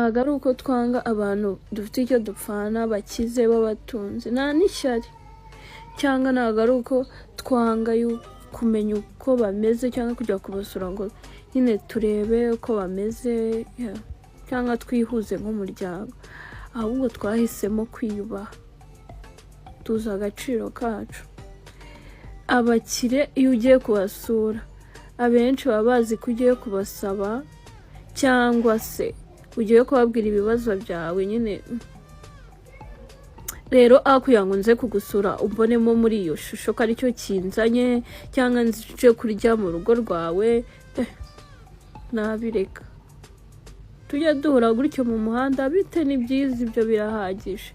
Ntabwo ari uko twanga abantu dufite icyo dupfana, bakize, b'abatunzi, nta n'ishyari, cyangwa ntabwo ari uko twanga kumenya uko bameze cyangwa kujya kubasura ngo nyine turebe uko bameze, yeah, cyangwa twihuze nk'umuryango. Ahubwo twahisemo kwiyubaha, tuzi agaciro kacu. Abakire, iyo ugiye kubasura, abenshi baba bazi ko ugiye kubasaba cyangwa se ugiye kubabwira ibibazo byawe nyine. Rero aho kugira ngo nze kugusura umbonemo muri iyo shusho ko aricyo kinzanye, cyangwa nje kurya mu rugo rwawe, nabireka, tujye duhura gutyo mu muhanda, bite, ni byiza, ibyo birahagije.